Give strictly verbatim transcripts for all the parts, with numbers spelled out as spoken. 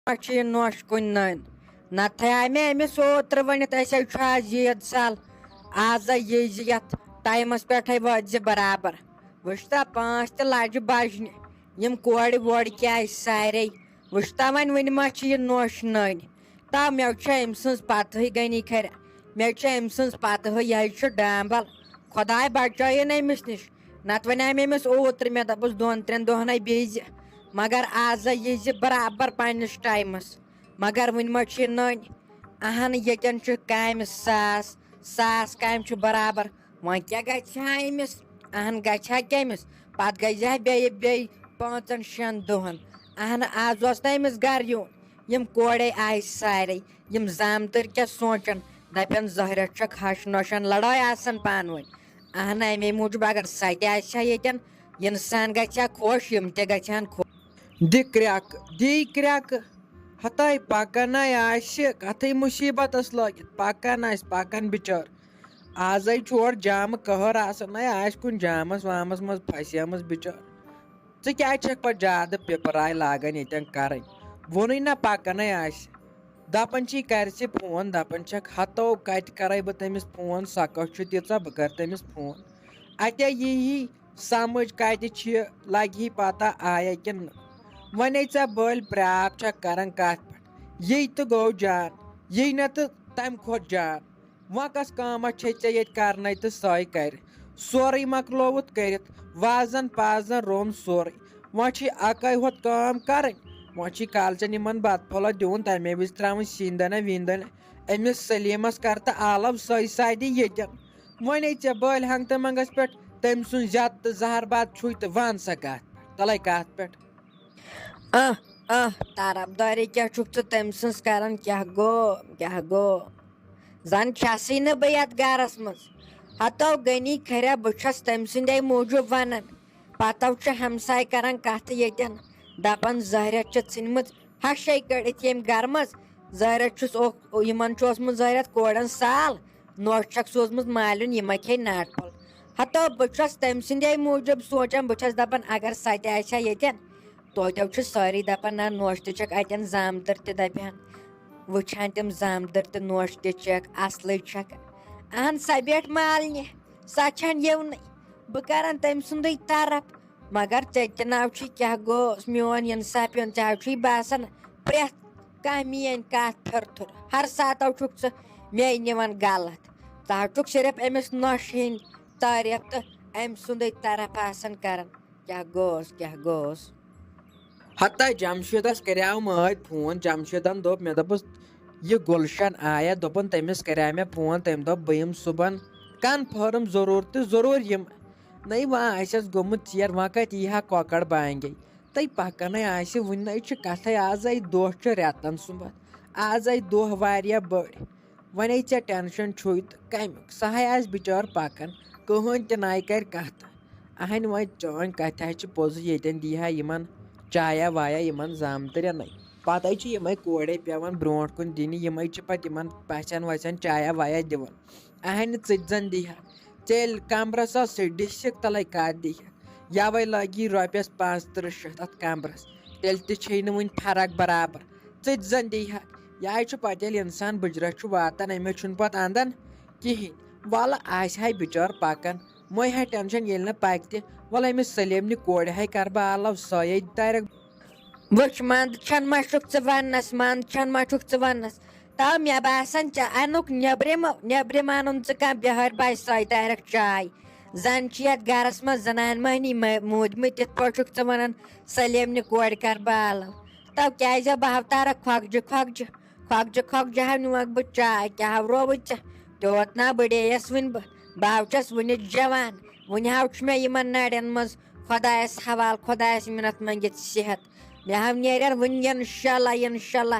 پٮ۪ٹھ چھِ یہِ نوٚش کُنہِ نٔنۍ۔ نَتہٕ تھایے مےٚ أمِس اوترٕ ؤنِتھ، أسۍ ہے چھُ آز عیٖد سال، آز ہے ییٖزِ یَتھ ٹایمَس پٮ۪ٹھَے وٲتۍ زِ برابر۔ وٕچھ تا پانٛژھ تہِ لَجہِ بَجنہِ، یِم کورِ وورِ کیٛاہ آسہِ سارے۔ وٕچھ تا وۄنۍ وٕنہِ ما چھِ یہِ نوٚش نٔنۍ؟ تا مےٚ چھےٚ أمۍ سٕنٛز پَتہٕے غنی کھرِ، مےٚ چھےٚ أمۍ سٕنٛز پَتہٕے، یہِ ہے چھُ ڈامبل۔ خۄداے بَچٲیِن أمِس نِش۔ نَتہٕ وَنے مےٚ أمِس اوترٕ، مےٚ دوٚپُس دۄن ترٛٮ۪ن دۄہَن ہے بیٚیہِ زِ، مگر آز ہے یی زِ برابر پنٛنِس ٹایمَس۔ مگر وٕنہِ ما چھِ یہِ نٔنۍ؟ اہن، ییٚتٮ۪ن چھُ کامہِ ساس، ساس کامہِ چھُ برابر۔ وۄنۍ کیٛاہ گژھِ ہا أمِس؟ اہن، گژھِ ہا کٔمِس؟ پَتہٕ گٔے زِ ہا بیٚیہِ، بیٚیہِ پانٛژَن شٮ۪ن دۄہَن۔ اہن، آز اوس نہٕ أمِس گَرٕ یُن۔ یِم کورے آیہِ سارے، یِم زامتٕرۍ کیٛاہ سونٛچَن؟ دَپن، زٲہرہ چھَکھ ہَش نۄشَن لڑٲے آسان پانہٕ ؤنۍ۔ اہن، اَمے موٗجوٗب اگر سۄ تہِ آسہِ ہا ییٚتٮ۪ن، اِنسان گژھِ ہا خۄش، یِم تہِ گژھِ ہن خۄش۔ دِ کرٛٮ۪کہٕ، دی کرٛٮ۪کہٕ۔ ہتاے پکان ہے آسہِ کتھٕے مُصیبتس لٲگِتھ، پکان آسہِ، پکان بِچٲر۔ آزے چھُ اورٕ جامہٕ قہر آسان، ہے آسہِ کُنہِ جامس وامس منٛز پھسیمٕژ بِچٲر۔ ژٕ کیٛازِ چھکھ پتہٕ زیادٕ پِپراے لاگان ییٚتٮ۪ن کرٕنۍ؟ ووٚنُے نہ پکان ہے آسہِ۔ دپان چھِ، یہِ کرِ ژےٚ فون، دپان چھکھ، ہتو کتہِ کرے بہٕ تٔمِس فون، سۄ کۄس چھِ تیٖژاہ بہٕ کرٕ تٔمِس فون؟ اتے یی ہی سمجھ کتہِ چھِ، لگہِ ہی پتہ آیا کِنہٕ نہٕ۔ وۄنۍ ہے ژےٚ بٔلۍ پرٛاپھ چھکھ کران کتھ پٮ۪ٹھ؟ یی تہٕ گوٚو جان، یی نہ تہٕ تمہِ کھۄتہٕ جان۔ وۄنۍ کۄس کٲمہ چھے ژےٚ ییٚتہِ کرنے تہٕ سۄے کرِ؟ سورُے مۄکلووُتھ کٔرِتھ، وازن پازن روٚن سورُے۔ وۄنۍ چھے اکٲے ہوت کٲم کرٕنۍ۔ وۄنۍ چھے کالچن یِمن بتہٕ پھوٚلہ دیُن، تمے وِزِ تراوٕنۍ سِنۍ دنہ وِنۍ دنہ أمِس سلیمس کرتہٕ آلو، سۄے سادِ ییٚتٮ۪ن۔ وۄنۍ ہے ژےٚ بٲلۍ ہنگتہٕ منگس پٮ۪ٹھ تٔمۍ سُنٛد زیادٕ تہٕ زہر باد چھُے تہٕ وَن سا کتھ پٮ۪ٹھ، تلے کتھ پٮ۪ٹھ۔ اہ، اہ، طرفدٲری کیٛاہ چھُکھ ژٕ تٔمۍ سٕنٛز کران؟ کیٛاہ گوٚو؟ کیٛاہ گوٚو؟ زن چھسٕے نہٕ بہٕ یتھ گرس منٛز۔ ہتو غنی کھریا، بہٕ چھس تٔمۍ سٕنٛدے موٗجوٗب ونان۔ پتو چھِ ہمساے کران کتھٕ ییٚتٮ۪ن، دپان زہرہ چھِ ژھٕنمٕژ ہشے کٔڑِتھ ییٚمہِ گرٕ منٛز۔ زہرہ چھُس اوک-، یِمن چھُ اوسمُت زہرہ کورٮ۪ن سال، نوٚش چھکھ سوٗزمٕژ مالیُن، یہِ ما کھیٚیہِ ناٹہِ پھوٚل۔ ہتو بہٕ چھس تٔمۍ سٕنٛدے موٗجوٗب سونٛچان، بہٕ چھس دپان اگر سۄ تہِ آسہِ ہا ییٚتٮ۪ن، توتہِ چھِ سٲری دپان، نہ، نوٚش تہِ چھکھ اتٮ۪ن، زامتٕر تہِ دپہِ ہن۔ وٕچھان تِم زامتٕر تہِ نوٚش تہِ چھکھ، اصلٕے چھکھ۔ اہن، سۄ بیٹھ مالنہِ، سۄ چھنہٕ یِونٕے۔ بہٕ کرن تٔمۍ سُنٛدٕے طرف۔ مگر ژےٚ تہِ ناو چھُے، کیٛاہ گوٚوس میون انصاف پیوٚن؟ ژےٚ حظ چھُے باسان پرٛٮ۪تھ کانٛہہ میٲنۍ کتھ پھِرتھُر۔ ہر ساتو چھُکھ ژٕ مے نِوان غلط۔ ژٕ حظ چھُکھ صرف أمِس نۄشہِ ہٕنٛدۍ تعریف تہٕ أمۍ سُنٛدٕے طرف آسان کران۔ کیٛاہ گوٚوس، کیٛاہ گوٚوس؟ ہتا جمشیدس کریاو مٲدۍ فون، جمشیدن دوٚپ، مےٚ دوٚپُس، یہِ گُلشن آیا؟ دوٚپُن، تٔمِس کریاو مےٚ فون، تٔمۍ دوٚپ، بہٕ یِمہٕ صُبحن کنفٲرٕم ضروٗر تہٕ ضروٗر یِمہٕ۔ نَے وۄنۍ آسٮ۪س گوٚمُت ژیر، وۄنۍ کتہِ یی ہا کۄکر بانگے؟ تَے پکنے آسہِ وُنہِ، نَے چھِ کتھے، آزے دۄہ چھُ رٮ۪تن سُمبتھ، آزے دۄہ واریاہ بٔڑۍ۔ وۄنۍ ہے ژےٚ ٹینشن چھُے تہٕ کمیُک، سۄ ہے آسہِ بچٲر پکان، کٕہٕنۍ تہِ نَے کرِ کتھ۔ اہنہِ وۄنۍ چٲنۍ کتھِ ہا چھِ پوٚز، ییٚتٮ۪ن دی ہا یِمن چایا وایا یِمن زامترٮ۪نٕے۔ پتے چھِ یِمے کورے پٮ۪وان برونٛٹھ کُن دِنہِ، یِمے چھِ پتہٕ یِمن پژھٮ۪ن وژھٮ۪ن چایا وایا دِوان۔ اہنہِ ژٕ تہِ زن دی ہا، ژےٚ ییٚلہِ کمرس آسہٕ ڈِسِک تلے کتھ دی ہا، یوے لگی رۄپیس پانٛژترٕہ شیٚتھ اتھ کمرس، تیٚلہِ تہِ چھے نہٕ وُنہِ فرق برابر۔ ژٕ تہِ زن دی ہا، یہِ چھُ پتہٕ ییٚلہِ انسان بُجرس چھُ واتان، أمِس چھُنہٕ پتہٕ اندان کِہیٖنۍ۔ ولہٕ آسہِ ہا بِچٲر پکان، مۄے ہا ٹینشن ییٚلہِ نہٕ پکہِ تہِ۔ ولہٕ أمِس سلیمنہِ کورِ ہاے کرٕ بہٕ آلو، سۄے دارٮ۪کھ۔ وٕچھ، منٛد چھَن ما چھُکھ ژٕ وننس، منٛد چھَن ما چھُکھ ژٕ وننس؟ تو مےٚ باسان، ژےٚ انُکھ نیبرِم، نیبرِم انُن ژٕ کانٛہہ بِہٲرۍ بایہِ، سۄے دارٮ۪کھ چاے۔ زن چھِ یتھ گرس منٛز زنانہِ مٔہنی مہ-، موٗدمٕتۍ، تِتھ پٲٹھۍ چھُکھ ژٕ ونان، سلیمنہِ کورِ کرٕ بہٕ آلو۔ تو کیازِ بہٕ ہاو تارکھ کھۄکجہِ کھۄکجہِ؟ کھۄکجہِ کھۄکجہِ ہا نِمَکھ بہٕ چاے، کیٛاہ ہا رووُے ژےٚ؟ تیوت نا بڑییَس وٕنہِ بہٕ، بہٕ ہاو چھَس وٕنہِ جوان، وٕنہِ ہاو چھُ مےٚ یِمَن نَرٮ۪ن منٛز خۄدایَس حوال، خۄدایَس مِنت مٔنگِتھ صحت۔ مےٚ ہاو نیرن وٕنہِ، انشاءاللہ، انشاءاللہ،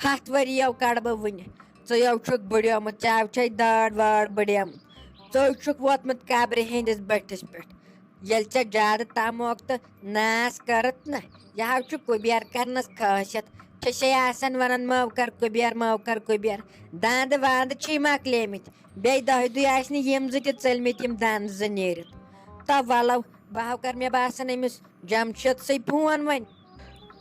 ہَتھ ؤرِیو کَڑٕ بہٕ وٕنہِ۔ ژٕیو چھُکھ بڑیومُت، ژےٚ ہاو چھے دٲڑ وٲڑ بڑیمٕژ، ژٕے چھُکھ ووتمُت قبرِ ہٕنٛدِس بٔٹھِس پٮ۪ٹھ۔ ییٚلہِ ژےٚ زیادٕ تموک تہٕ ناس کٔرٕتھ نہ، یہِ حظ چھُ کُبیر کرنس خٲصیت۔ چھِ سے آسان ونان، "مٲو کر کُبیر، مٲو کر کُبیر۔" داندٕ واندٕ چھِی مۄکلیمٕتۍ، بیٚیہِ دۄہہِ دُے آسہِ نہٕ یِم زٕ تہِ ژٔلمٕتۍ، یِم داندٕ زٕ نیٖرِتھ۔ تہٕ ولو، بہٕ ہاو کر، مےٚ باسان، أمِس جمشید سٕے فون وۄنۍ۔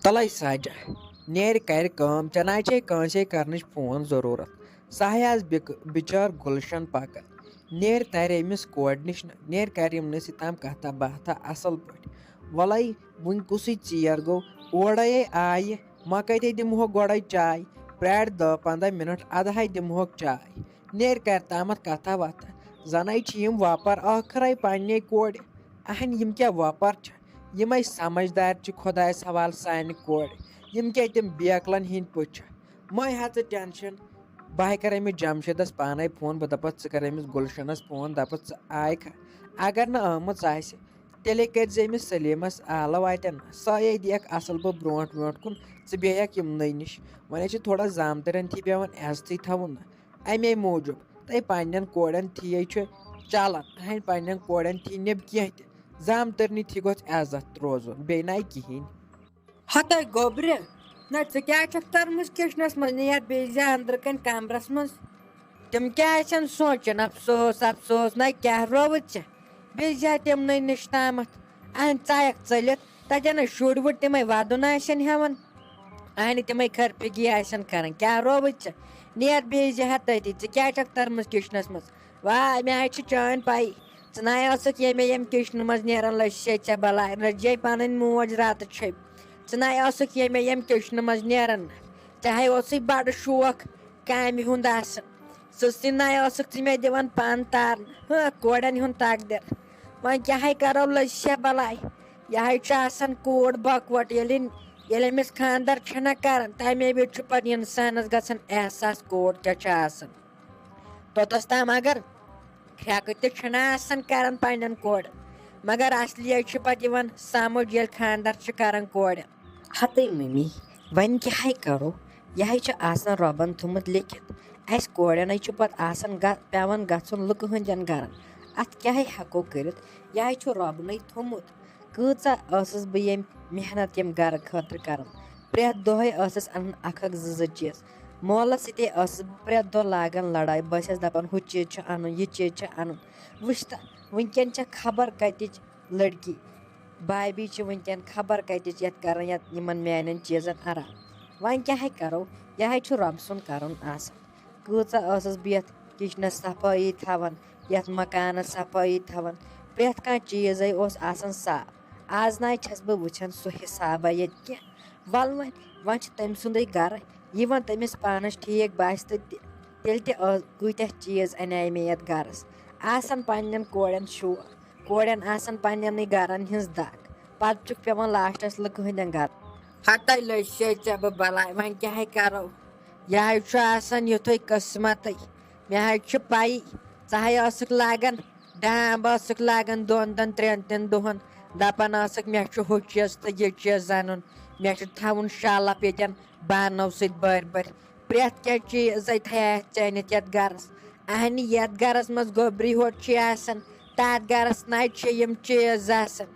تلے ساجہ، نیرِ کرِ کٲم، ژےٚ نہ چھے کٲنٛسے کرنٕچ فون ضروٗرت۔ سۄ ہے آسہٕ بِک-، بِچٲر گُلشن پکان۔ نیرِ ترِ أمِس کورِ نِش نہٕ، نیرِ کرِ یِمنٕے سۭتۍ تام کتھا باتھا اصل پٲٹھۍ۔ وَلَے وُنہِ کُسٕے ژیر گوٚو، اورَے آیہِ، مۄکٲتھٕے دِمہوکھ گۄڈَے چاے، پرٛارِ دَہ پنٛداہ مِنٹ، اَدٕ ہَے دِمہوکھ چاے۔ نیرِ کرِ تامَتھ کتھا وتھا۔ زَنَے چھِ یِم وۄپَر ٲخرَے پنٛنے کورِ۔ اہن، یِم کیٛاہ وۄپَر چھِ؟ یِمَے سمجھدار چھِ خۄدایَس حوالہٕ سانہِ کورِ۔ یِم کیٛاہ تِم بیکلَن ہِنٛدۍ پٲٹھۍ چھِ؟ مَے ہا ژٕ ٹٮ۪نشَن۔ بہٕ ہَے کَرٕ أمِس جمشیدَس پانَے فون، بہٕ دَپَس ژٕ کَر أمِس گُلشَنَس فون، دَپَس ژٕ آیکھا؟ اگر نہٕ آمٕژ آسہِ، تیٚلے کٔرۍ زِ أمِس سلیٖمَس آلو اَتٮ۪ن۔ سۄے دِیَکھ اَصٕل پٲٹھۍ برونٛٹھ برونٛٹھ کُن، ژٕ بیٚہکھ یِمنٕے نِش۔ وۄنۍ حظ چھِ تھوڑا زامتٕرٮ۪ن تھی پٮ۪وان عزتٕے تھاوُن نا۔ اَمے موٗجوٗب تۄہہِ پنٛنٮ۪ن کورٮ۪ن تھی چھُ چلان، تُہٕنٛدۍ پنٛنٮ۪ن کورٮ۪ن تھی نٮ۪بہٕ کینٛہہ تہِ۔ زامتٕرنٕے تھی گوٚژھ عزت روزُن، بیٚیہِ نَے کِہیٖنۍ۔ ہتَے گوٚبرِ، نہ ژٕ کیٛاہ چھَکھ تٔرمٕژ کِچنَس منٛز؟ نیر بیٚیہِ زِ أنٛدرٕ کَنۍ کَمرَس منٛز۔ تِم کیٛاہ آسَن سونٛچان؟ افسوس، افسوس، نہ کیٛاہ رووُتھ ژےٚ؟ بیٚیہِ زِ تِمنٕے نِش تامَتھ۔ اَہَن ژایَکھ ژٔلِتھ، تَتٮ۪ن نَے شُرۍ وُرۍ تِمَے وَدُن آسَن ہٮ۪وان۔ اَہَنہِ تِمَے خرپِگی آسَن کَران۔ کیٛاہ رووُتھ ژےٚ؟ نیر بیٚیہِ زِ ہا تٔتی، ژٕ کیٛاہ چھَکھ تٔرمٕژ کِچنَس منٛز؟ واے، مےٚ حظ چھِ چٲنۍ پَیی۔ ژٕ نَے ٲسٕکھ ییٚمے ییٚمہِ کِچنہٕ منٛز نیران، لٔج سے ژےٚ بَلاے، رٔجے پَنٕنۍ موج راتہٕ چھٔپۍ۔ ژٕ نَے ٲسٕکھ ییٚمے ییٚمہِ کِچنہٕ منٛز نیران۔ ژےٚ ہے اوسُے بَڑٕ شوق کامہِ ہُنٛد آسان۔ سٕژنہِ نَے ٲسٕکھ ژٕ مےٚ دِوان پَن تارنہٕ۔ ہہ، کورٮ۪ن ہُنٛد تقدیر۔ وۄنۍ کیٛاہ ہے کَرو، لٔج سے بَلاے۔ یہِ ہے چھُ آسان کوٗر بَکوَٹ۔ ییٚلہِ، ییٚلہِ أمِس خانٛدر چھُنہ کَران، تَمے وِزِ چھُ پَتہٕ اِنسانَس گژھان احساس کوٗر کیٛاہ چھِ آسان۔ توٚتَس تام اگر کھرٛٮ۪کہٕ تہِ چھِنہ آسان کَران پنٛنٮ۪ن کورٮ۪ن، مگر اصلیت چھِ پَتہٕ یِوان سَمٕجھ، ییٚلہِ خانٛدر چھِ کَران کورٮ۪ن۔ ہَتٕے مٔمی، وۄنۍ کیٛاہ ہے کَرو؟ یہِ ہے چھُ آسان رۄبَن تھوٚمُت لیکھِتھ۔ اَسہِ کورٮ۪نَے چھُ پَتہٕ آسان گہ-، پٮ۪وان گژھُن لُکہٕ ہٕنٛدٮ۪ن گَرَن۔ اَتھ کیٛاہ ہے ہٮ۪کو کٔرِتھ؟ یہِ ہے چھُ رۄبنٕے تھوٚمُت۔ کۭژاہ ٲسٕس بہٕ ییٚمہِ محنت ییٚمہِ گَرٕ خٲطرٕ کَران۔ پرٛٮ۪تھ دۄہَے ٲسٕس اَنان اَکھ اَکھ زٕ زٕ چیٖز۔ مولَس سۭتے ٲسٕس بہٕ پرٛٮ۪تھ دۄہ لاگان لڑٲے۔ بہٕ ٲسٕس دَپان، "ہُہ چیٖز چھُ اَنُن، یہِ چیٖز چھُ اَنُن۔" وٕچھ تہٕ، وٕنکٮ۪ن چھےٚ خبر کَتِچ لڑکی، بھابھی چھِ وٕنکٮ۪ن خبر کَتِچ یَتھ کَران، یَتھ یِمَن میٛانٮ۪ن چیٖزَن آرام۔ وۄنۍ کیٛاہ ہے کَرو؟ یہِ ہے چھُ رۄبہٕ سُنٛد کَرُن آسان۔ کۭژاہ ٲسٕس بہٕ یَتھ کِچنَس صفٲیی تھاوان، یَتھ مکانَس صفٲیی تھاوان۔ پرٛٮ۪تھ کانٛہہ چیٖزَے اوس آسان صاف۔ آز نَے چھَس بہٕ وٕچھان سُہ حِسابہ ییٚتہِ کینٛہہ۔ وَلہٕ وۄنۍ، وۄنۍ چھُ تٔمۍ سُنٛدُے گَرٕ، یہِ وۄنۍ تٔمِس پانَس ٹھیٖک باسہِ تہٕ تہِ-، تیٚلہِ تہِ ٲس-، کۭتیٛاہ چیٖز اَنے مےٚ یَتھ گَرَس۔ آسَن پنٛنٮ۪ن کورٮ۪ن شوق، کورٮ۪ن آسَن پنٛنٮ۪نٕے گَرَن ہِنٛز دَگ، پَتہٕ چھُکھ پٮ۪وان لاسٹَس لُکہٕ ہٕنٛدٮ۪ن گَرَن۔ ہَتَے لٔج سے ژےٚ بہٕ بَلاے، وۄنۍ کیٛاہ ہے کَرو؟ یہِ ہے چھُ آسان یُتھُے قٕسمَتٕے۔ مےٚ حظ چھِ پَیی، ژٕ ہے ٲسٕکھ لاگان ڈانٛب، ٲسٕکھ لاگان دۄن دۄن ترٛٮ۪ن ترٛٮ۪ن دۄہَن، دَپان ٲسٕکھ، "مےٚ چھُ ہُہ چیٖز تہٕ یہِ چیٖز اَنُن، مےٚ چھُ تھاوُن شالَپ ییٚتٮ۪ن بانَو سۭتۍ بٔرۍ بٔرۍ۔" پرٛٮ۪تھ کینٛہہ چیٖزَے تھایہِ اَتھ ژےٚ أنِتھ یَتھ گَرَس۔ اَہنہِ یَتھ گَرَس منٛز گوٚبری ہوت چھِ آسان، تَتھ گَرَس نَے چھِ یِم چیٖز آسان۔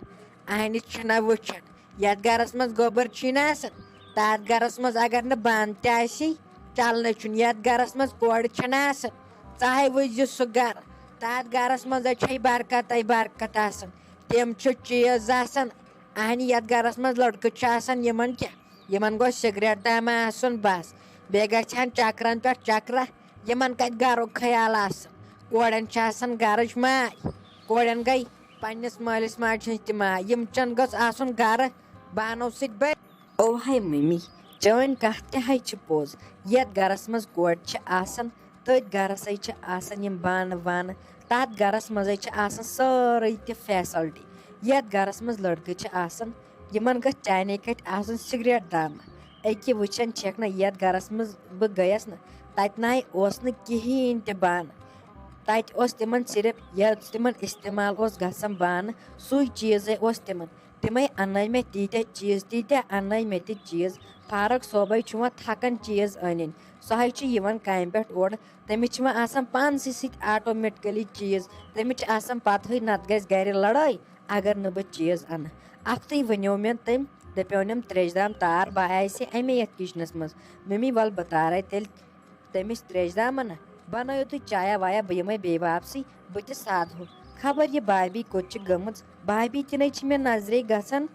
اَہنہِ چھِنہ وٕچھان۔ یَتھ گَرَس منٛز گوٚبُر چھی نہٕ آسان، تَتھ گَرَس منٛز اگر نہٕ بانہٕ تہِ آسی، چَلنَے چھُنہٕ۔ یَتھ گَرَس منٛز کورِ چھَنہٕ آسان، ژٕ ہَے وٕچھ زِ سُہ گَرٕ، تَتھ گَرَس منٛزَے چھے برکتَے برکت آسان۔ تِم چھِ چیٖز آسان، اَہنہِ یَتھ گَرَس منٛز لٔڑکہٕ چھِ آسان، یِمَن کیٛاہ، یِمَن گوٚژھ سِگریٹ دامہ آسُن بَس، بیٚیہِ گژھِ ہَن چَکرَن پٮ۪ٹھ چَکرہ۔ یِمَن کَتہِ گَرُک خیال آسان؟ کورٮ۪ن چھِ آسان گَرٕچ ماے، کورٮ۪ن گٔے پننِس مٲلِس ماجہِ ہٕنٛز تہِ ماے۔ یِم چَن گٔژھ آسُن گَرٕ بانو سۭتۍ بٔرِتھ۔ او ہاے مٔمی، چٲنۍ کَتھ تہِ ہَے چھِ پوٚز۔ یَتھ گَرَس منٛز کورِ چھِ آسان، تٔتھۍ گَرَسَے چھِ آسان یِم بانہٕ وانہٕ۔ تَتھ گَرَس منٛزَے چھِ آسان سٲرٕے تہِ فیسَلٹی۔ یَتھ گَرَس منٛز لٔڑکہٕ چھِ آسان، یِمَن گٔژھ چانے کَتھِ آسُن سِگریٹ دامہ۔ أکہِ وٕچھان چھَکھ نہ، یَتھ گَرَس منٛز بہٕ گٔیَس نہ، تَتہِ نَے اوس نہٕ کِہیٖنۍ تہِ بانہٕ۔ تَتہِ اوس تِمَن صرف یہِ تِمَن استعمال اوس گژھان بانہٕ، سُے چیٖزَے اوس تِمَن۔ تِمَے اَننٲے مےٚ تیٖتیٛاہ چیٖز، تیٖتیٛاہ اَننٲے مےٚ تہِ چیٖز۔ فاروق صٲبَے چھُ وۄنۍ تھَکان چیٖز أنٕنۍ۔ سُہ ہے چھُ یِوان کامہِ پٮ۪ٹھ اورٕ۔ تٔمِس چھِ وۄنۍ آسان پانسٕے سۭتۍ آٹومیٹکلی چیٖز۔ تٔمِس چھِ آسان پَتہٕے نَتہٕ گژھِ گَرِ لڑٲے، اگر نہٕ بہٕ چیٖز اَنہٕ۔ اَکھتُے وَنیو مےٚ تٔمۍ، دَپیونَم، "ترٛیش دام تار، بہٕ آیسے اَمے یَتھ کِچنَس منٛز۔" مٔمی، وَلہٕ بہٕ تارَے تیٚلہِ تٔمِس ترٛیش دامہ نہ، بنٲیِو تُہۍ چایا وایا، بہٕ یِمَے بیٚیہِ واپسٕے، بہٕ تہِ سادٕ ہُہ۔ خبر یہِ بھابھی کوٚت چھِ گٔمٕژ۔ بھابھی تہِ نَے چھِ مےٚ نظرے گژھان،